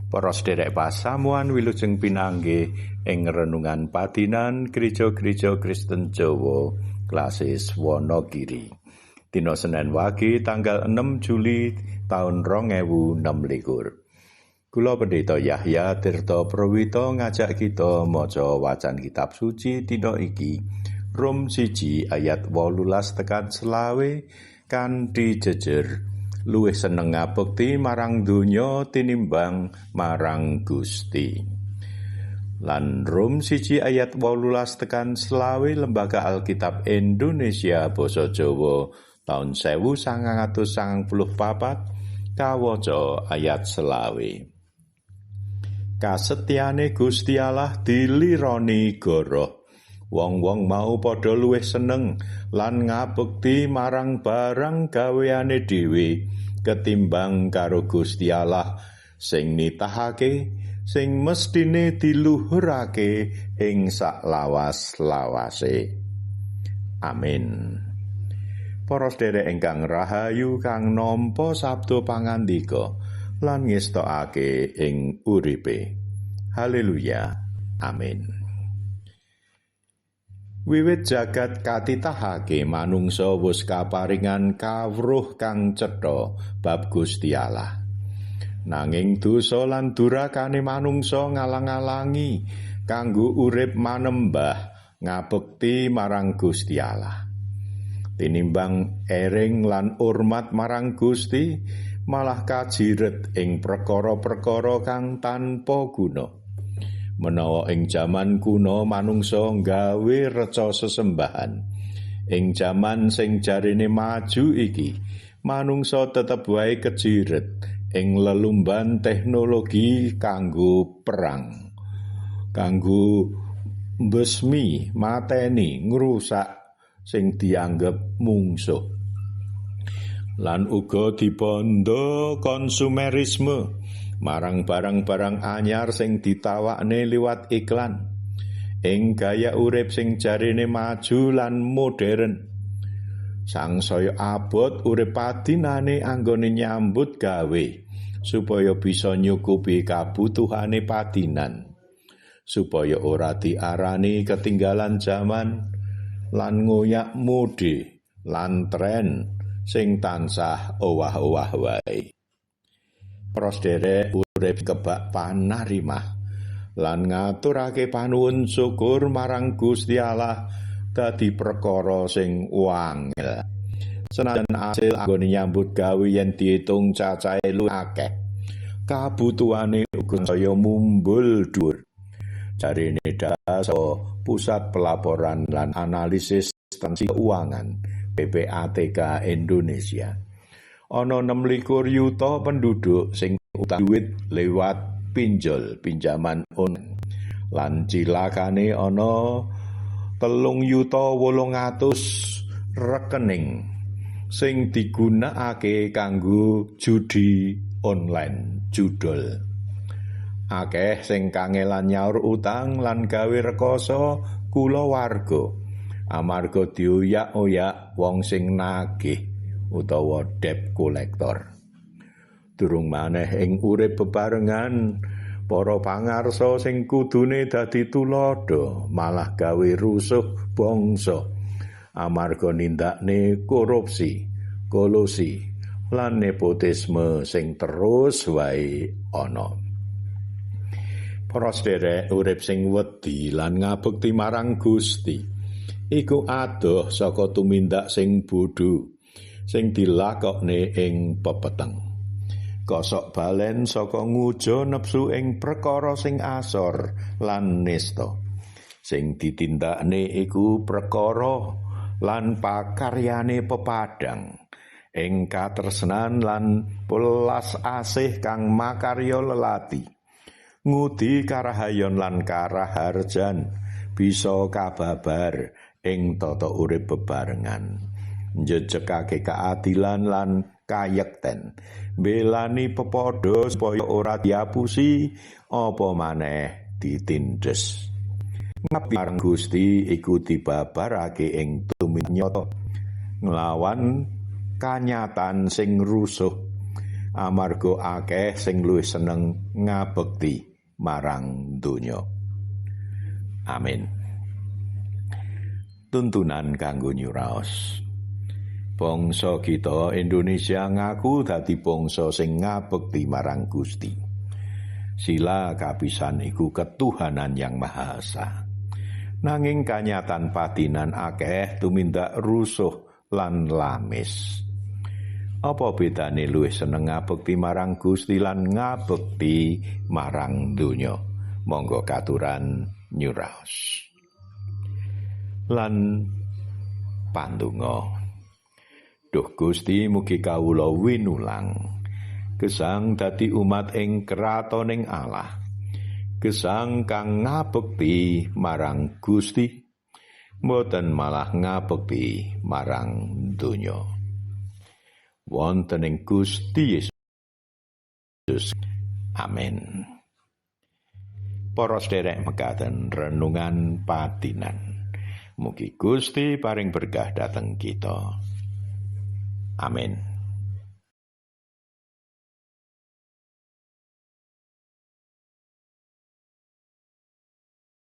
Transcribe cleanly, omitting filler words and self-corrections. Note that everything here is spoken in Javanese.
Para sederek pasamuan, wilujeng pinanggih ing renungan padinan Gereja-gereja Kristen Jawa Klasis Wonogiri. Dina Senin Wage tanggal 6 Juli taun 2026. Kula Pendeta Yahya Tirta Prawita ngajak kita maca wacan kitab suci dina iki, Rom 1 ayat 18 tekan 20, kanthi jejer "Luwih seneng ngabekti marang donya tinimbang marang Gusti". Lan Rom 1 ayat 18 tekan 20, Lembaga Alkitab Indonesia Basa Jawa taun 1994, kawaca ayat 20. Kasetyane Gusti Allah dilironi goroh. Wong-wong mau padha luwih seneng lan ngabekti marang barang gaweane dhewe ketimbang karo Gusti Allah sing nitahake, sing mesthine diluhurake ing saklawas-lawase. Amin. Para sedherek ingkang rahayu kang nampa sabda pangandika lan ngestokake ing uripe. Haleluya. Amin. Wiwit jagat katitahake, manungsa wis kaparingan kawruh kang cetha bab Gusti Allah. Nanging dosa lan durakane manungsa ngalang-alangi kanggo urip manembah ngabekti marang Gusti Allah. Tinimbang ering lan urmat marang Gusti, malah kajiret ing perkara-perkara kang tanpa guna. Menawa ing jaman kuno manungsa nggawe reca sesembahan, ing jaman sing jarene maju iki, manungsa tetep wae kejiret ing lelumban teknologi kanggo perang, kanggo mbesmi, mateni, ngrusak sing dianggep mungsuh. Lan uga dibondo konsumerisme marang barang-barang anyar sing ditawakne liwat iklan. Ing gaya urip sing jarene maju lan modern, sangsaya abot urip padinane anggone nyambut gawe supaya bisa nyukupi kabutuhane padinan, supaya ora diarani ketinggalan jaman lan ngoyak mode lan tren sing tansah owah-owah wae. Para sederek, urip kebak panarimah lan ngaturake panuwun syukur marang Gusti Allah dadi perkara sing wangel. Senajan asil anggone nyambut gawe yen diitung cacahe luwih akeh, kabutuhane uga saya mumbul dhuwur. Jarene data Pusat Pelaporan lan Analisis Transaksi Keuangan PPATK Indonesia, ana 26 yuta penduduk sing utang duit lewat pinjol, pinjaman online. Lan cilakane ana 3 yuta 800 rekening sing digunakake kanggo judi online, judol. Akeh sing kangelan nyaur utang lan gawe rekoso kulawarga amarga dioyak-oyak wong sing nagih utawa debt collector. Durung maneh ing urip bebarengan, para pangarsa sing kudune dadi tuladha malah gawe rusuh bangsa amarga nindakne korupsi, kolusi, lan nepotisme sing terus wae ana. Para sederek, urip sing wedi lan ngabekti marang Gusti iku adoh saka tumindak sing bodho sing dilakokne ing pepeteng. Kosok balen saka ngujo nepsu ing perkara sing asor lan nista. Sing ditindakne iku perkara lan pakaryane pepadang ing katresnan lan welas asih kang makarya lelati. Ngudi karahayon lan karaharjan bisa kababar ing tata urip bebarengan. Njejegake keadilan lan kayekten, belani pepadha supaya ora diapusi apa maneh ditindes. Ngabdi marang Gusti iku dibabarake ing tumindak nyata nglawan kanyatan sing rusuh. Amarga akeh sing luwih seneng ngabekti marang donya. Amin. Tuntunan kanggo nyuraos. Bangsa kita Indonesia ngaku dadi bangsa sing ngabekti marang Gusti. Sila kapisan iku ketuhanan yang Maha Esa. Nanging kanyatan patinan akeh tumindak rusuh lan lamis. Apa bedane luwih seneng ngabekti marang Gusti lan ngabekti marang donya? Monggo katuran nyuraos. Lan pandonga. Duh Gusti, mugi kawula winulang gesang dadi umat ing kratoning Allah. Gesang kang ngabekti marang Gusti, mboten malah ngabekti marang donya. Wonten ing Gusti Yesus. Amin. Para sederek, mekaten renungan patinan. Mugi Gusti paring berkah dhateng kita. Amin.